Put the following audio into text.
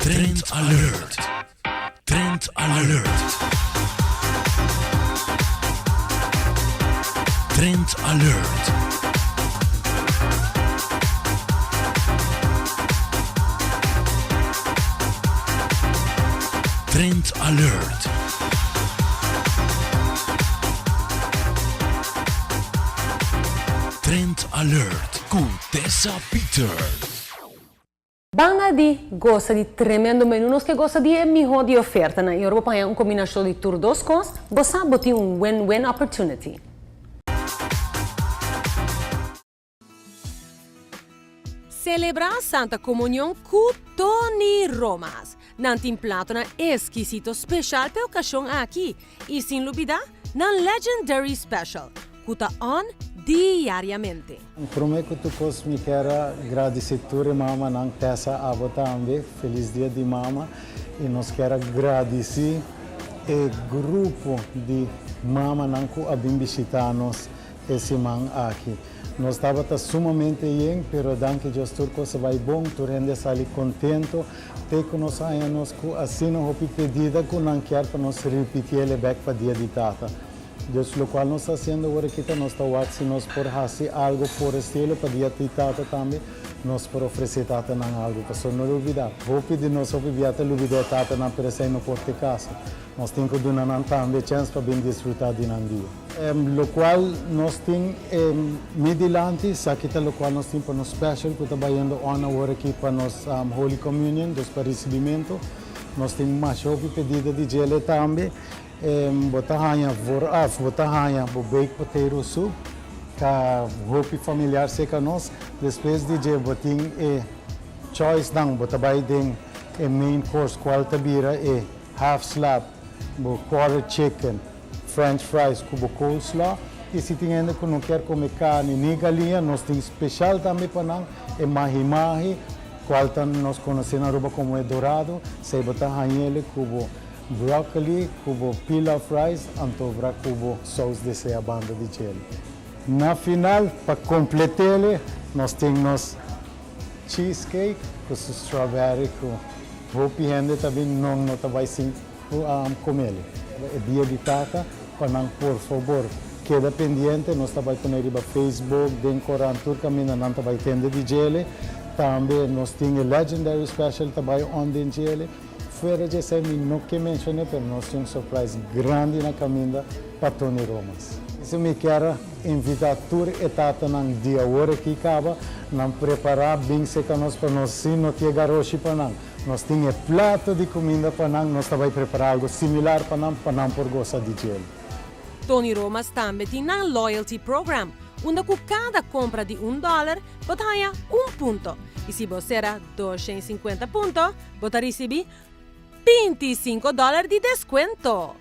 Trend Alert! Trend Alert! Trend Alert! Trend Alert! Trend Alert ku Tessa Peters. Banda di gosa di tremendo menu nos ke gosa di e miho di ofertanan i ora bo paña un kombinashon di tur dos kos, bo sa bo tin un win-win opportunity. Selebrá Santa Komunion ku Tony Romas! Nan tin platonan eskisito speshal pa e okashon aki i sin lubidá nan Legendary Special ku ta on diariamente. Prome ku tur kos mi kier a gradisi tur e mamanan, Tessa abo tambe, felis dia di mama i nos kier a gradisi e grupo di mamanan ku a bin bishita nos e siman aki. Nos tabata sumamente yen, pero danki Dios tur kos a bai bon, tur hende a sali kontento, te ku nos haña nos ku asina hopi pedida ku nan kier pa nos ripiti el e bek pa Dia di Tata. Dus lokual nos ta hasiendo awor aki ta nos ta wak si nos por hasi algo for e cielo pa Dia di Tata tambe nos por ofrece tatanan algo, pasobra no lubida, hopi di nos hopi bia ta lubida e tatanan pero esei no por ta e caso. Nos tin ku duna nan tambe chèns pa bin disfrutá di nan dia. Lokual nos tin mi dilanti, esaki ta lokual nos tin pa nos special ku ta bayendo on awor aki pa nos Holy Communion, dus pa risibimentu. Nos tin masha hopi pedida di djele tambe. Bo ta haña vooraf, bo ta haña bo baked potato soup, ta hopi familiar serka nos. Despues di dje bo tin e choice nan, bo ta bai den e main course kual ta bira e. Half slab, bo quarter chicken, french fries ku bo coleslaw. I si tin hende ku no kier kome karni ni galiña, nos tin special tambe pa nan, e mahi mahi, kual ta nos konosé na Aruba komo e dorado. Esei bo ta hañ'ele ku bo broccoli, ku bo pilaf rice, anto bra ku bo saus desea banda di djele. Na final, pa komplet'ele, nos tin nos. Cheesecake ku su strawberry ku hopi hende ta bin non no ta bai sin comele. E dia di tata pa nan por fabor keda pendiente nos ta bai pone riba Facebook den corant tur caminda nan ta bai tende di djele. Tambe nos tin e legendary special ta bai on den djele. Fuera dje esei mi no ke mencione pero nos tin un surprise grandi na caminda pa Tony Romas. Esei mi kier a invita tur e tatanan di awor aki caba nan prepara bin seca nos pa nos si no tin e garoshi pa nan. Nos tin e plato di cuminda pa nan, nos ta bay prepara algo similar pa nan pa nan por gosa di djel. Tony Romas tambe tin nan loyalty program unda cu cada compra di un dollar bo ta haña un punto y si bo cera 250 punto, Bo ta risibí 25 dòler di deskuento!